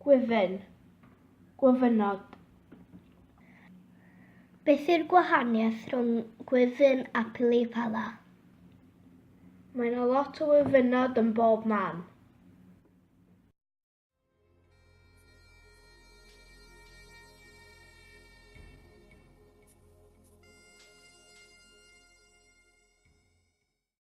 Gwyfyn. Gwyfynod. Beth yw'r gwahaniaeth rhwng gwyfyn a pili pala? Mae 'na lot o wyfynod yn bob man.